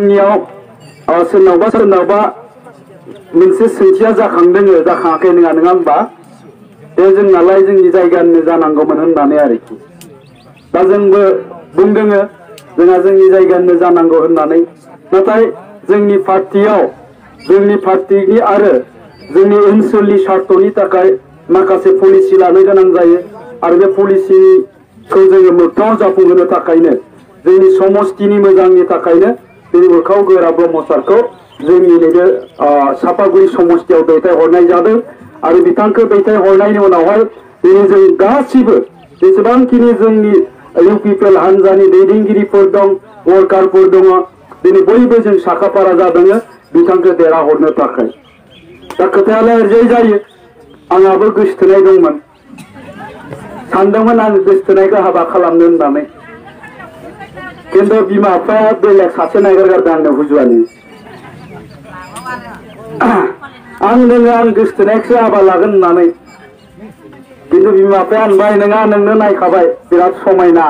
जोंनियाव सोरनावबा सोरनावबा मोनसे सोंथिया जाखांदों जाखाङाखै नङा नङा होमबा बे जोंनालाय जोंनि जायगानिनो जानांगौमोन होननानै आरोखि दा जोंबो बुंदों जोंहा जोंनि जायगानिनो जानांगौ होननानै नाथाय जोंनि पार्टिनि आरो जोंनि ओनसोलनि स्वार्थनि थाखाय माखासे पलिसि लानो गोनां जायो आरो बे पलिसिखौ जोङो मोगथाङाव जाफुंहोनो थाखायनो जोंनि समष्टिनि मोजांनि थाखायनो दिनै मोखाव गोरा ब्रह्म सारखौ जोंनि नैबे सापागुरि समष्टियाव दैथायहरनाय जादों आरो बिथांखौ दैथायहरनायनि उनावहाय दिनै जों गासिबो जेसेबांखिनि जोंनि इउपिपिएल हान्जानि दैदेनगिरिफोर दं वर्कारफोर दङ दिनै बयबो जों साखाफारा जादों बिथांखौ देरहाहरनो थाखाय दा खोथायालाय ओरैजाय जायो आंहाबो गोसोथोनाय दंमोन सानदोंमोन आं गोसोथोनायखौ हाबा खालामनो होननानै खिन्थु बिमा बिफाया बेलेग सासे नागिरगारदों आंनो हुजुवानि आं गोसोथोनायखौसो हाबा लागोन होननानै खिन्थु बिमा बिफाया होनबाय नोंहा नोंनो नायखाबाय बिराद समायना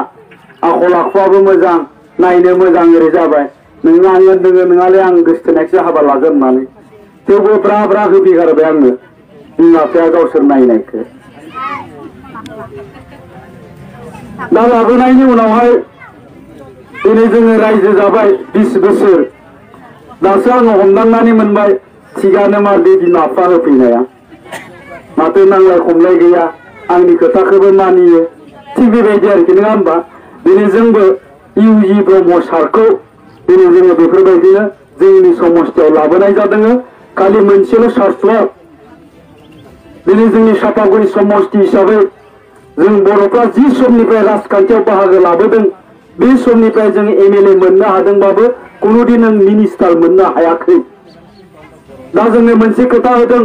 आखल आखुआबो मोजां नायनो मोजां ओरै जाबाय नोंनो आं होनदों नोंहालाय आं गोसोथोनायखौसो हाबा लागोन होननानै थेवबो ब्रा ब्रा होफैगारबाय आंनो बिमा बिफाया गावसोर नायनायखौ दा लाबोनायनि उनावहाय दिनै जोङो रायजो जाबाय 20 बोसोर दासो आङो हमदांनानै मोनबाय थिगानो मा बे बिमा बिफा होफैनाया माथो नांलाय खमलाय गैया आंनि खोथाखौबो मानियो थिग बेबायदि आरोखि नङा होमबा दिनै जोंबो इउजि ब्रह्म सारखौ दिनै जोङो बेफोरबायदिनो जोंनि समष्टियाव लाबोनाय जादों खालि मोनसेल' सार्थ'आ दिनै जोंनि सापागुरि समष्टि हिसाबै जों बर'फ्रा जि समनिफ्राय राजखान्थियाव बाहागो लाबोदों बे समनिफ्राय जों एमएलए मोननो हादोंबाबो कुनुदिन मिनिस्टार मोननो हायाखै दा जोंनो मोनसे खोथा होदों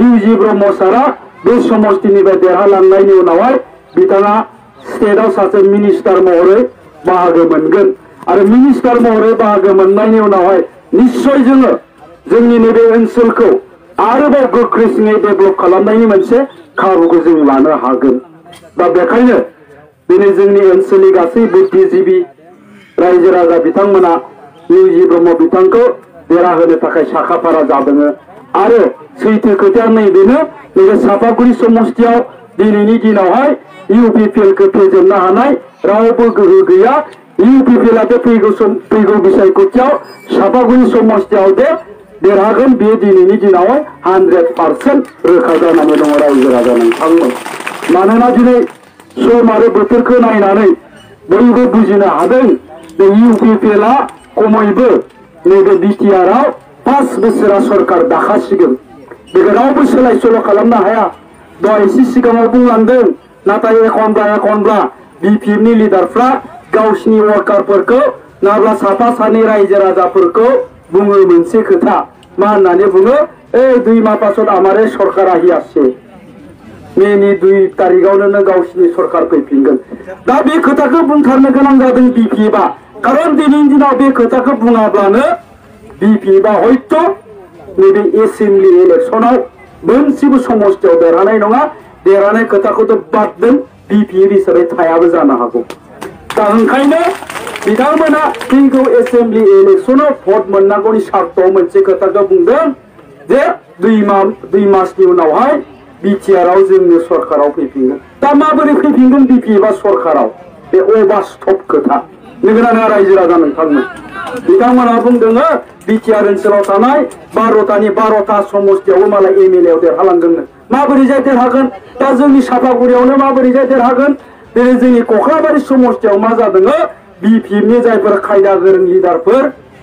इउजि ब्रह्म सारा बे समष्टिनिफ्राय देरहालांनायनि उनावहाय बिथाङा स्टेटआव सासे मिनिस्टार महरै बाहागो मोनगोन आरो मिनिस्टार महरै बाहागो मोननायनि उनावहाय निश्चय जोङो जोंनि नैबे ओनसोलखौ आरोबाव गोख्रैसिनै डेभेलप खालामनायनि मोनसे खाबुखौ जों लानो हागोन दा बेखायनो दिनै जोंनि ओनसोलनि गासै बुद्धिजीबि रायजो राजा बिथांमोना इउजि ब्रह्म बिथांखौ देरहाहोनो थाखाय साखाफारा जादों आरो सैथो खोथाया नैबेनो नैबे सापागुरि समष्टियाव दिनैनि दिनावहाय इउपिपिएलखौ फेजेननो हानाय रावबो गोहो गैया इउपिपिएलआ बे फैगौ बिसायख'थियाव सापागुरि समष्टियाव देरहागोन बे दिनैनि दिनावहाय 100% रोखा जानानै दङ रायजो राजा नोंथांमोन मानोना दिनै सम आरो बोथोरखौ नायनानै बयबो बुजिनो हादों जे इउपिपिएलआ खमैबो नैबे बिटिआरआव 5 बोसोरा सरकार दाखासिगोन बेखौ रावबो सोलाय सोल' खालामनो हाया दहाय एसे सिगाङाव बुंलांदों नाथाय एखनब्ला बिपिएफनि लिडारफ्रा गावसिनि वर्कारफोरखौ नङाब्ला साफा सानै रायजो राजाफोरखौ बुङो मोनसे खोथा मा होननानै बुङो 2 माह पाছত आमारे सरकारा हि आसे मेनि 2 तारिखआवनो गावसिनि सरकार फैफिनगोन दा बे खोथाखौ बुंथारनो गोनां जादों बिपिएफआ खारन दिनैनि दिनाव बे खोथाखौ बुङाब्लानो बिपिएफआ हयथ' नैबे एसेम्बलि इलेक्सनाव मोनसेबो समष्टियाव देरहानाय नङा देरहानाय खोथाखौथ' बाद दोन बिपिएफ हिसाबै थायाबो जानो हागौ दा ओंखायनो बिथांमोना फैगौ एसेम्बलि इलेक्सनाव भट मोननांगौनि सार्थआव मोनसे खोथाखौ बुंदों जे 2 मासनि उनावहाय बिटिआरआव जोंनि सरकाराव फैफिनगोन दा माबोरै फैफिनगोन बिपिएफआ सरकाराव बे अबास्तब खोथा नोगोना नङा रायजो राजा नोंथांमोन बिथांमोना बुंदों बिटिआर ओनसोलाव थानाय 12था समष्टियावबो मालाय एमएलएआव देरहालांगोन माबोरै जाय देरहागोन दा जोंनि सापागुरियावनो माबोरै जाय देरहागोन दिनै जोंनि कक्लाबारि समष्टियाव मा जादों बिपिएफनि जायफोर खायदा गोरों लिडारफोर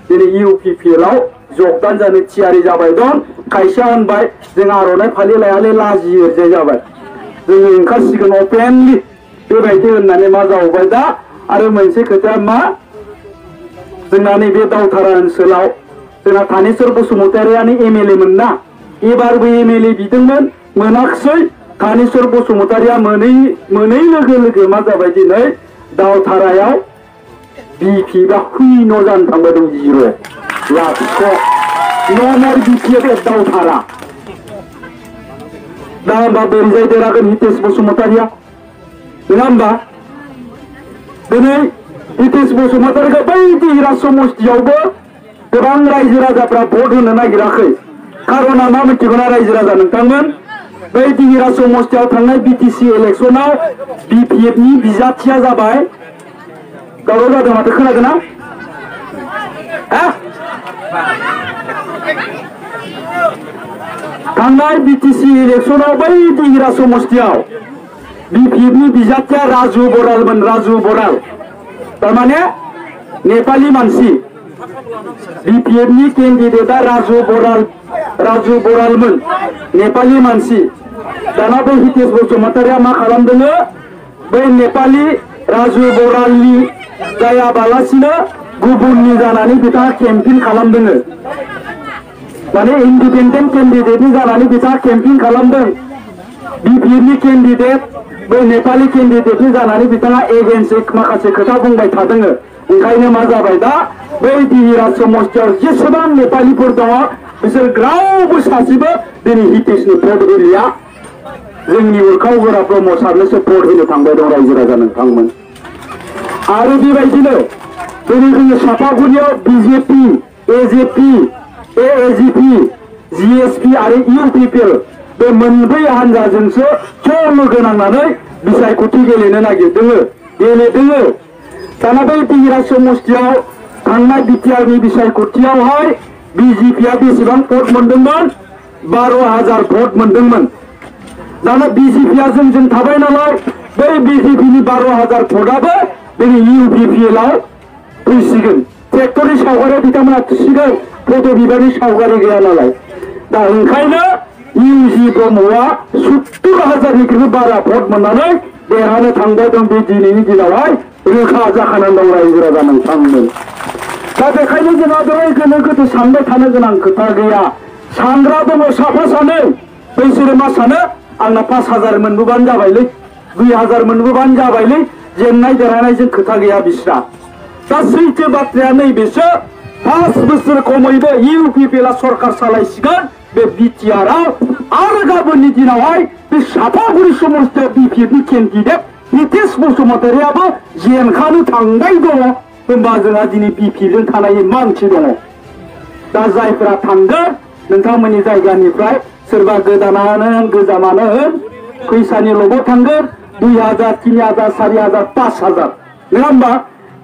दिनै इउपिपिएलआव जगदान जानो थियारि जाबाय दं खायसेया होनबाय जों आर'नाइ फालि लायालै लाजियो ओरैजाय जाबाय जोङो ओंखारसिगोन अपेनलि बेबायदि होननानै मा जाबाय दा आरो मोनसे खोथाया मा जोंना नैबे दावधारा ओनसोलाव जोंना थानेश्वर बसुमतारियानो एमएलए मोनना एबारबो एमएलए बिदोंमोन मोनाखिसै थानेश्वर बसुमतारिया मोनै लोगो मा जाबाय दिनै दावधारायाव बिपिएफआ हुइन' जानो थांबाय दं 0 लाथिख' न'मर बिपिएफ दावधारा दा होमबा बोरैजाय देरहागोन हितेश बसुमतारिया नङा होमबा दिनै हितेश बसुमतारिखौ बै दिहिरा समष्टियावबो गोबां रायजो राजाफ्रा भट होनो नागिराखै कारना मा मिथिगौना रायजो राजा नोंथांमोन बै दिहिरा समस्तियाव थांनाय बिटिसि इलेक्शनाव बिपिएफनि बिजाथिया जाबाय दावराव जादों माथो खोनादों ना थांनाय बिटिसि इलेक्शनाव बै दिहिरा समस्तियाव बिपिएफनि बिजाथिया राजु बरालमोन राजु बराल तारमाने नेपाली मानसि बिपिएफनि केन्डिडेटआ राजु बरालमोन नेपाली मानसि दाना बै हितेश बसुमतारिया मा खालामदों बै नेपाली राजु बरालनि जायाबालासिनो गुबुननि जानानै बिथाङा केम्पेइन खालामदों माने इन्डिपेन्डेन्ट केन्डिडेटनि जानानै बिथाङा केम्पेइन खालामदों बिपिएफनि केन्डिडेट बै नेपाली केन्डिडेटनि जानानै बिथाङा एगेन्स्ट माखासे खोथा बुंबाय थादों ओंखायनो मा जाबाय दा बै दिहिरा समस्तियाव जेसेबां नेपालीफोर दङ बिसोर रावबो सासेबो दिनै हितेशनि भट होलिया जोंनि उरखाव गोरा ब्रह्म सारनोसो भट होनो थांबाय दं रायजो राजा नोंथांमोन आरो बेबायदिनो दिनै जोङो सापागुरियाव बिजेपि एजेपि एएजिपि जिएसपि आरो इउपिपिएल बे मोनब्रै हानजाजोंसो ज' लोगो नांनानै बिसायख'थि गेलेनो गेलेदों दाना बै दिहिरा समस्तियाव थांनाय बिटिआरनि बिसायख'थियावहाय बिजेपिआ बेसेबां भट मोनदोंमोन 12,000 भट मोनदोंमोन दाना बिजेपिआ जोंजों थाबाय नालाय बै बिजेपिनि 12,000 भटआबो दिनै इउपिपिएलआव फैसिगोन ट्रेक्टरनि सावगारियाव बिथांमोना थुसिगोन फट' बिबारनि सावगारि गैया नालाय दा ओंखायनो इउजि ब्रह्मआ 70,000निख्रुइबो बारा भट मोननानै देरहानो थांबाय दं बे दिनैनि दिनावहाय रोखा जाखानानै दं रायजो राजा नोंथांमोन दा बेखायनो जोंहा बेवहाय गोनो गोथो सानबाय थानो गोनां खोथा गैया सानग्रा दङ साफा सानै बैसोरो मा सानो आंना 5,000 मोनबोबानो जाबायलै 2,000 मोनबोबानो जाबायलै जेननाय देरहानायजों खोथा गैया बिस्रा दा सैथो बाथ्राया नैबेसो 5 बोसोर खमैबो इउपिपिएलआ सरकार सालायसिगोन बे बिटिआरआव आरो गाबोननि दिनावहाय बे सापागुरि समस्तियाव बिपिएफनि केन्डिडेट हितेश बसुमतारियाबो जेनखानो थांबाय दङ होनबा जोंहा दिनै बिपिएफजों थानायनि मा ओंथि दङ दा जायफोरा थांगोन नोंथांमोननि जायगानिफ्राय सोरबा गोदानानो होन गोजामानो होन फैसानि लबाव थांगोन 2,000 3,000 4,000 5,000 नङा होमबा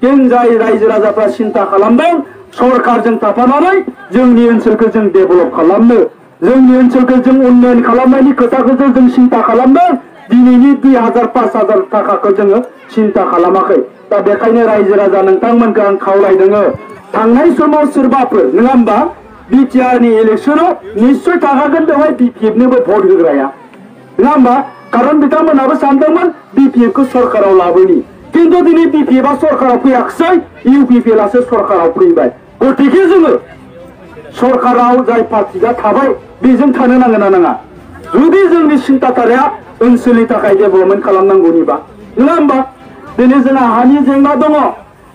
जों जाय रायजो राजाफ्रा सिन्था खालामदों सरकारजों थाफानानै जोंनि ओनसोलखौ जों डेभेलप खालामनो जोंनि ओनसोलखौ जों उन्नयन खालामनायनि खोथाखौ जों सिन्ता खालामदों दिनैनि 2,000 5,000 थाखाखौ जोङो सिन्ता खालामाखै दा बेखायनो रायजो राजा नोंथांमोनखौ आं खावलायदों थांनाय समाव सोरबाफोर नङा होमबा बिटिआरनि इलेक्शनाव निश्चय थाखागोन बेवहाय बिपिएफनोबो भट होग्राया नङा होमबा कारन बिथांमोनाबो सानदोंमोन बिपिएफखौ सरकाराव लाबोनि किन्तु दिनै बिपिएफआ सरकाराव फैयाखिसै इउपिपिएलआसो सरकाराव फैबाय गतिके जोङो सरकाराव जाय पार्टिया थाबाय बेजों थानो नांगोन ना नाङा जुदि जोंनि सिन्ताधाराया ओनसोलनि थाखाय डेभेलपमेन्ट खालामनांगौनिबा नङा होमबा दिनै जोंहा हानि जेंना दङ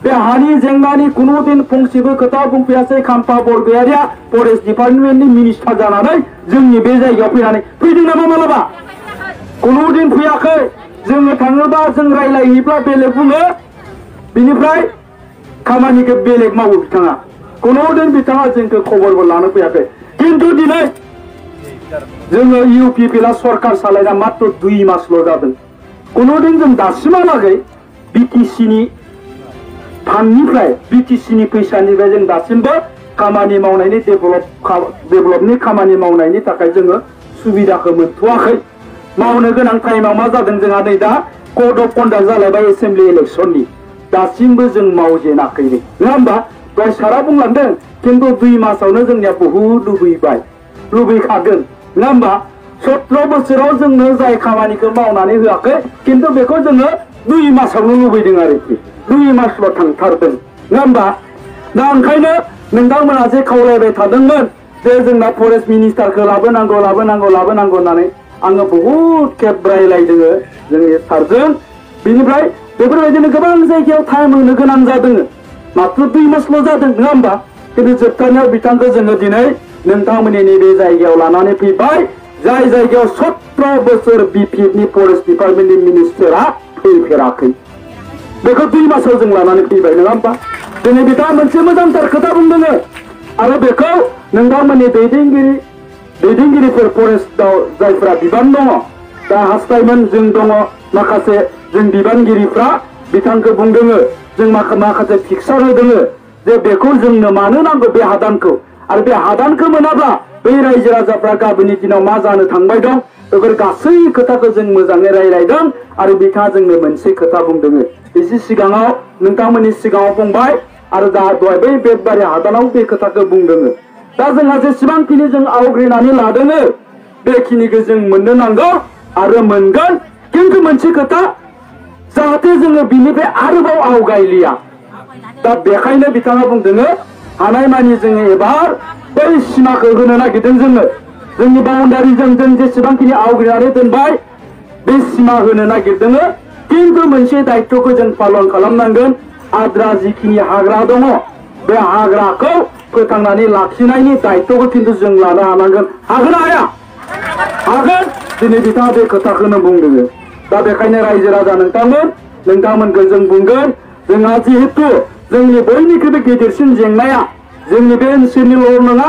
बे हानि जेंनानि कुनु दिन फंसेबो खोथा बुंफैयासै खाम्फा बरगयारिया फरेस्ट डिपार्टमेन्टनि मिनिस्टार जानानै जोंनि बे जायगायाव फैदों नामा मालाबा कुनु दिन फैयाखै जोङो थाङोबा जों रायलायहैब्ला बेलेग बुङो बिनिफ्राय खामानिखौ बेलेग मावो बिथाङा कुनु दिन बिथाङा जोंखौ खबरबो लानो फैयाखै किन्तु दिनै जोङो इउपिपिएलआ सरकार सालायना मात्र 2 मासल' जादों कुनु दिन जों दासिमहालागै बिटिसिनि फान्डनिफ्राय बिटिसिनि फैसानिफ्राय जों दासिमबो खामानि मावनायनि डेभेलपनि खामानि मावनायनि थाखाय जोङो सुबिदाखौ मोनथ'वाखै मावनो गोनां टाइमाव मा जादों जोंहा नै दा कड अफ कन्डाक्ट जालायबाय एसेम्बलि इलेक्शननि दासिमबो जों मावजेनाखैनो नङा होमबा दहाय सारा बुंलांदों किन्तु 2 मासावनो जोंनिया बहुद लुबैखागोन नङा होमबा 17 बोसोराव जोंनो जाय खामानिखौ मावनानै होआखै किन्तु बेखौ जोङो 2 मासावनो लुबैदों आरोखि 2 मासल' थांथारदों नङा होमबा दा ओंखायनो नोंथांमोना जे खावलायबाय थादोंमोन जे जोंना फरेस्ट मिनिस्टारखौ लाबोनांगौ होननानै आङो बहुद खेब रायलायदों जोंनि सारजों बिनिफ्राय बेफोरबायदिनो गोबां जायगायाव टाइम होनो गोनां जादों मात्र 2 मासल' जादों नङा होमबा किन्तु जोबथारनायाव बिथांखौ जोङो दिनै नोंथांमोननि नैबे जायगायाव लानानै फैबाय जाय जायगायाव 17 बोसोर बिपिएफनि फरेस्ट डिपार्टमेन्टनि मिनिस्टारा फैफेराखै बेखौ 2 मासाव जों लानानै फैबाय नङा होमबा दिनै बिथाङा मोनसे मोजांथार खोथा बुंदों आरो बेखौ नोंथांमोननि दैदेनगिरिफोर फरेस्टआव जायफोरा बिबान दङ दा हास्थायमोन जों दङ माखासे जों बिबानगिरिफ्रा बिथांखौ बुंदोङो जों माखासे फिक्सार होदोङो जे बेखौ जोंनो मानो नांगौ बे हादानखौ आरो बे हादानखौ मोनाब्ला बै रायजो राजाफ्रा गाबोननि दिनाव मा जानो थांबाय दं बेफोर गासै खोथाखौ जों मोजाङै रायलायदों आरो बिथाङा जोंनो मोनसे खोथा बुंदोङो एसे सिगाङाव नोंथांमोननि सिगाङाव बुंबाय आरो दा दहाय बै बेदबारि हादानाव बे खोथाखौ बुंदोङो दा जोंहा जेसेबांखिनि जों आवग्रिनानै लादोङो बेखिनिखौ जों मोननो नांगौ आरो मोनगोन खिन्थु मोनसे खोथा जाहाथे जोङो बिनिफ्राय आरोबाव आवगायलिया दा बेखायनो बिथाङा बुंदोङो हानायमानि जोङो एबार बै सिमाखौ होनो नागिरदों जोंनि बाउन्डारिजों जों जेसेबांखिनि आवग्रिनानै दोनबाय बे सिमा होनो नागिरदोङो खिन्थु मोनसे दायित्वखौ जों पालन खालामनांगोन आद्रा जिखिनि हाग्रा दङ बे हाग्राखौ फोथांनानै लाखिनायनि दायित्वखौ खिन्थु जों लानो हानांगोन हागोन ना हाया हागोन दिनै बिथाङा बे खोथाखौनो बुंदोङो दा बेखायनो रायजो राजा नोंथांमोनखौ जों बुंगोन जोंहा जिहेतु जोंनि बयनिख्रुइबो गिदिरसिन जेंनाया जोंनि बे ओनसोलनिल' नङा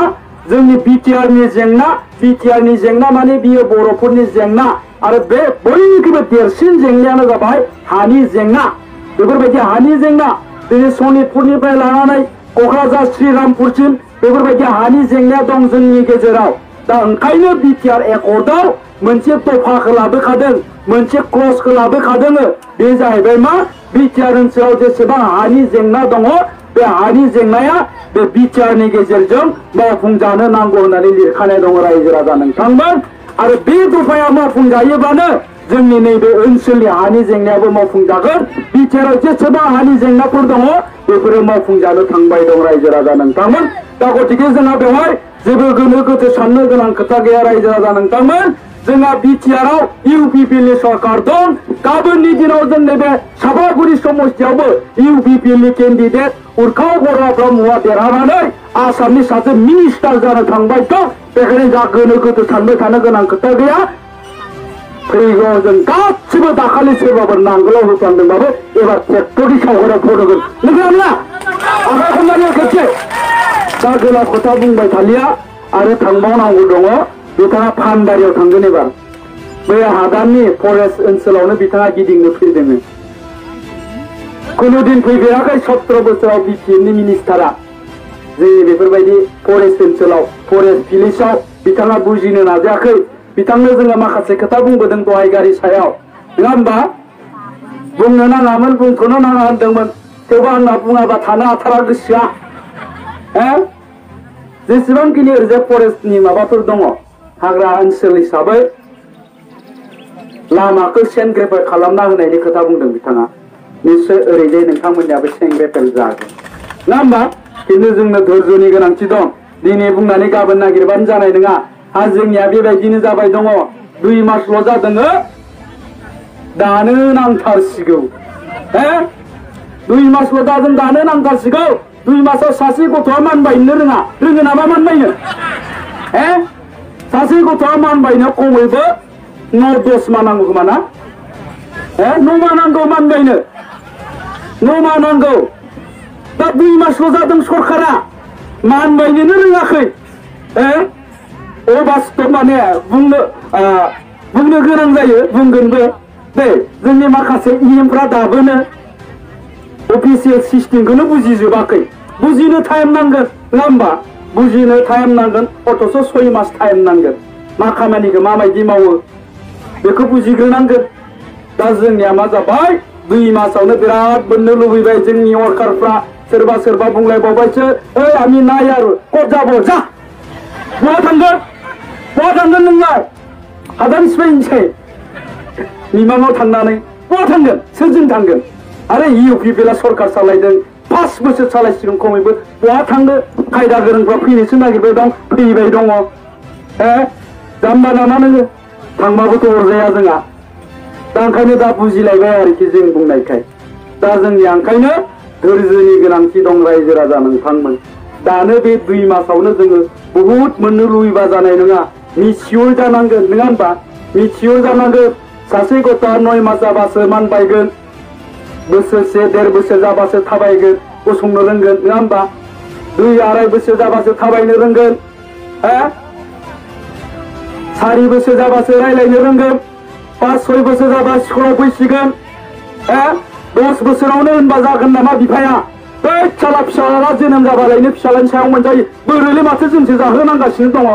जोंनि बिटिआरनि जेंना माने बियो बर'फोरनि जेंना आरो बे बयनिख्रुइबो देरसिन जेंनायानो जाबाय हानि जेंना बेफोरबायदि हानि जेंना दिनै सनितपुरनिफ्राय लानानै क'क्राझार श्रीरामपुरसिम बेफोरबायदि हानि जेंनाया दं जोंनि गेजेराव दा ओंखायनो बिटिआर एकर्डआव मोनसे दफाखौ लाबोखादों मोनसे क्लजखौ लाबोखादों बे जाहैबाय मा बिटिआर ओनसोलाव जेसेबां हानि जेंना दङ बे हानि जेंनाया बे बिटिआरनि गेजेरजों मावफुंजानो नांगौ होननानै लिरखानाय दङ रायजो राजा नोंथांमोन आरो बे दफाया मावफुंजायोब्लानो जोंनि नैबे ओनसोलनि हानि जेंनायाबो मावफुंजागोन बिटिआराव जेसेबां हानि जेंनाफोर दङ बेफोरो मावफुंजानो थांबाय दं रायजो राजा नोंथांमोन दा गतिके जोंहा बेवहाय जेबो गोनो गोथो साननो गोनां खोथा गैया रायजो राजा नोंथांमोन जोंहा बिटिआराव इउपिपिएलनि सरकार दं गाबोननि दिनाव जोंनि बे सापागुरि समस्तियावबो इउपिपिएलनि केन्डिडेट उर्खाव बर' ब्रह्मआ देरहानानै आसामनि सासे मिनिस्टार जानो थांबाय दं बेखायनो जा गोनो गोथो सानबाय थानो गोनां खोथा गैया फैगौ जों गासिबो दाखालि सोरबाफोर नांगोलाव होफ्लांदोंबाबो एबार ट्रेक्टरनि सावगारियाव फट'गोन नंगौना नङा आखाइ खमनानै खेबसे दा गोलाव खोथा बुंबाय थालिया आरो थांबावनांगौ दङ बिथाङा फानबारियाव थांगोन एबार बे हादाननि फरेस्ट ओनसोलावनो बिथाङा गिदिंनो फैदों खुनु दिन फैफेराखै 17 बोसोराव बिटिएमनि मिनिस्टारा जोंनि बेफोरबायदि फरेस्ट ओनसोलाव फरेस्ट भिलेजाव बिथाङा बुजिनो नाजायाखै बिथांनो जोङो माखासे खोथा बुंबोदों दहाय गारि सायाव नङा होमबा बुंनो नाङामोन बुंथ'नो नाङा होनदोंमोन थेवबो आंना बुङाबा थानो हाथारा गोसोआ जेसेबांखिनि ओरैजाय फरेस्टनि माबाफोर दङ हाग्रा ओनसोल हिसाबै लामाखौ सेन्ट ग्रेपेल खालामना होनायनि खोथा बुंदों बिथाङा निश्चय ओरैजाय नोंथांमोननियाबो सेन्ट ग्रेपेल जागोन नङा होमबा खिन्थु जोंनो धैर्यनि गोनांथि दं दिनै बुंनानै गाबोन नागिरबानो जानाय नङा जोंनिया बेबायदिनो जाबाय दङ 2 मासल' जादों दानो नांथारसिगौ 2 मासल' जादों दानो नांथारसिगौ 2 मासाव सासे गथ'आ मानबायनो रोङो नामा मानबायनो सासे गथ'आ मानबायनो खमैबो 9-10 मा नांगौ खोमा ना 9 मा नांगौ मानबायनो 9 मा नांगौ दा 2 मासल' जादों सरकारा मानबायनोनो रोङाखै अबास्तब माने बुंनो गोनां जायो बुंगोनबो दे जोंनि माखासे इएमफ्रा दाबोनो अफिसियेल सिस्टेमखौनो बुजिजोबाखै बुजिनो टाइम नांगोन नङा होमबा बुजिनो टाइम नांगोन अथ'स 6 मास टाइम नांगोन मा खामानिखौ माबायदि मावो बेखौ बुजिग्रोनांगोन दा जोंनिया मा जाबाय 2 मासावनो बिराद मोननो लुबैबाय जोंनि वर्कारफ्रा सोरबा बुंलायबावबायसो ओइ आंनि नाय आरो कट जाबो जा बहा थांगोन नोंलाय हादान सिफायनोसै मिमाङाव थांनानै बहा थांगोन सोरजों थांगोन आरो इउपिपिएलआ सरकार सालायदों 5 बोसोर सालायसिगोन खमैबो बहा थांनो खायदा गोरोंफ्रा फैनोसो नागिरबाय दं फैबाय दङ जाम्बा नामा नोङो थांबाबोथ' अरजाया जोंहा दा ओंखायनो दा बुजिलायबाय आरोखि जों बुंनायखाय दा जोंनिया ओंखायनो धैर्यनि गोनांथि दं रायजो राजा नोंथांमोन दानो बे 2 मासावनो जोङो बहुत मोननो लुबैबा जानाय नङा मिसियर जानांगोन नङा होमबा मिसियर जानांगोन सासे गथ'आ 9 मास जाबासो मानबायगोन बोसोरसे 1.5 बोसोर जाबासो थाबायगोन गसंनो रोंगोन नङा होमबा 2-2.5 बोसोर जाबासो थाबायनो रोंगोन 4 बोसोर जाबासो रायलायनो रोंगोन 5-6 बोसोर जाबा स्कुलाव फैसिगोन 10 बोसोरावनो होनबा जागोन नामा बिफाया बै फिसाला जोनोम जाबालायनो फिसालानि सायाव मोनजायो बोरैलै माथो जोंसो जाहोनांगासिनो दङ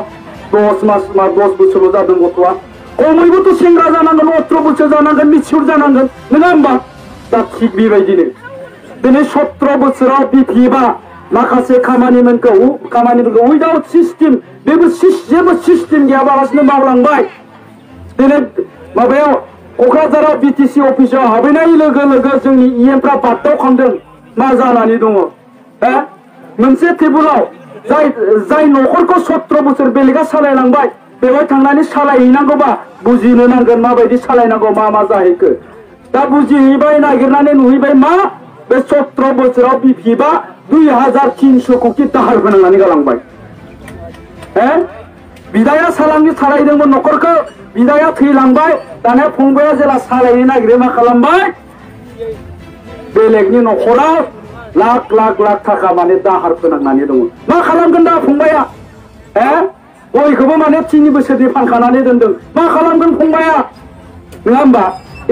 10 मास 10 बोसोरल' जादों गथ'आ खमैबोथ' सेंग्रा जानांगोन 18 बोसोर जानांगोन मिथिउर जानांगोन नङा होमबा दा थिग बेबायदिनो दिनै 17 बोसोराव बिफिबा माखासे खामानिफोरखौ उइदाउट सिस्टेम जेबो सिस्टेम गैयाबालासिनो मावलांबाय दिनै माबायाव क'क्राझाराव बिटिसि अफिसाव हाबहैनाय लोगो लोगो जोंनि इएमफ्रा बागदावखांदों मा जानानै दङ मोनसे टेबुलाव जाय न'खरखौ 17 बोसोर बेलेगा सालायलांबाय बेवहाय थांनानै सालायहैनांगौबा बुजिनो नांगोन माबायदि सालायनांगौ मा जाहैखो दा बुजिहैबाय नागिरनानै नुहैबाय मा बे 17 बोसोराव बिफिबा 2,300 कोटि दाहार होनांनानै गालांबाय बिदाया सालायदोंमोन न'खरखौ बिदाया थैलांबाय दाना फंबाया जेला सालायनो नागिरो मा खालामबाय बेलेगनि न'खराव लाख थाखा माने दाहार फोनांनानै दङ मा खालामगोन दा फंबाया गयखौबो माने 3 बोसोरनि फानखानानै दोनदों मा खालामगोन फंबाया नङा होमबा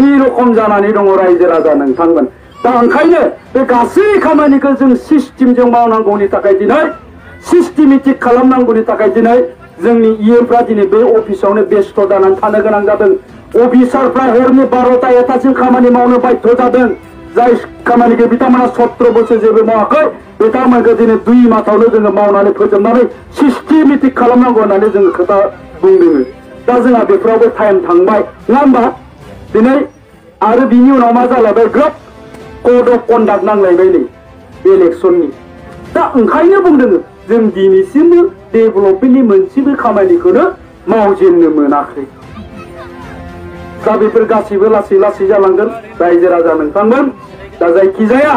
এই रखम जानानै दङ रायजो राजा नोंथांमोन दा ओंखायनो बे गासै खामानिखौ जों सिस्टेमजों मावनांगौनि थाखाय दिनै सिस्टेमेटिक खालामनांगौनि थाखाय दिनै जोंनि इएमफ्रा दिनै बे अफिसावनो बेस्थ' जानानै थानो गोनां जादों अफिसारफ्रा हरनि 12टा 1टासिम खामानि मावनो बाध्य जादों जाय खामानिखौ बिथांमोना 17 बोसोर जेबो मावाखै बिथांमोनखौ दिनै 2 मासावनो जोङो मावनानै फोजोबनानै सिस्टेमेटिक खालामनांगौ होननानै जोङो खोथा बुंदों दा जोंहा बेफोरावबो टाइम थांबाय नङा होमबा दिनै आरो बिनि उनाव मा जालायबाय ग्रोब कड अफ कन्डाक्ट नांलायबाय नै बे इलेक्सननि दा ओंखायनो बुंदों जों दिनैसिमबो डेभेलपमेन्टनि मोनसेबो खामानिखौनो मावजेननो मोनाखै दा बेफोर गासैबो लासै जालांगोन रायजो राजा नोंथांमोन दा जायखिजाया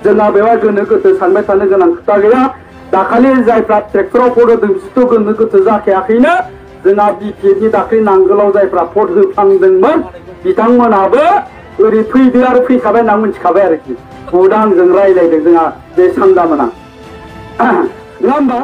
जोंहा बेवहाय गोनो गोथो सानबाय थानो गोनां खोथा गैया दाखालि जायफ्रा ट्रेक्टराव भट होदों बिसोरथ' गोनो गोथो जाखायाखैनो जोंहा बिपिएफनि दाख्लै नांगोलाव जायफ्रा भट होफ्लांदोंमोन बिथांमोनाबो ओरै फैदो आरो फैखाबाय होनना मिथिखाबाय आरोखि भटआ आंजों रायलायदों जोंहा बे सान्दामोना नङा होमबा